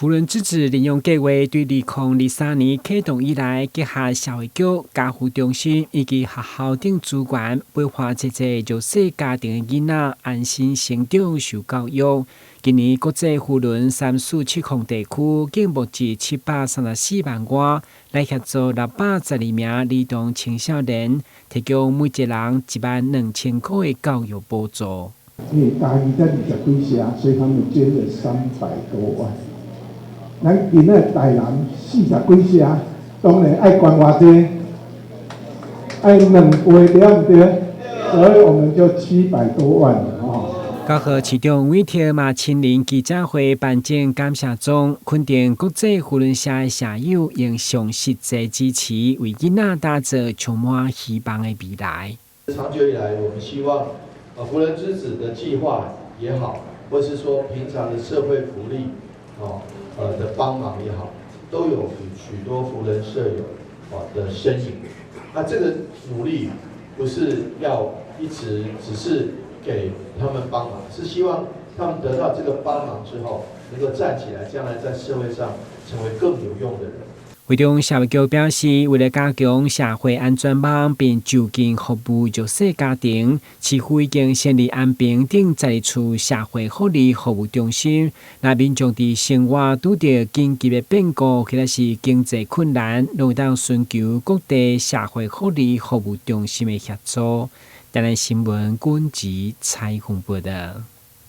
扶輪之子領養計畫對2023年啟動以來，結合社會局、家扶中心以及學校等資源，陪伴濟濟弱勢家庭的囡仔安心成長、受教育。今年國際扶輪3、4、7控地區共募集734萬外，來協助612名兒童青少年，提供每一人1萬2千箍的教育補助。因為嘉義才二十幾社，所以他們捐了300多萬。咱今仔台南四十幾社，當然愛捐偌濟，愛兩倍對毋對？所以我們就700多萬哦。9號市長韋特嘛親臨記者會頒獎感謝狀，肯定國際扶輪社的社友用上實際支持，為囡仔打造充滿希望的未來。長久以來，我們希望扶輪之子的計劃也好，或是說平常的社會福利，哦，的幫忙也好，都有許多扶輪社友的身影。那這個努力不是要一直只是給他們幫忙，是希望他們得到這個幫忙之後，能夠站起來，將來在社會上成為更有用的人。會中社會局表示，為了加強社會安全網，並就近服務弱勢家庭，市府已經成立安平等12處社會福利服務中心。若民眾佇生活拄著緊急的變故，或者是經濟困難，攏會當尋求各地社會福利服務中心的協助。台南新聞滾子採訪報導。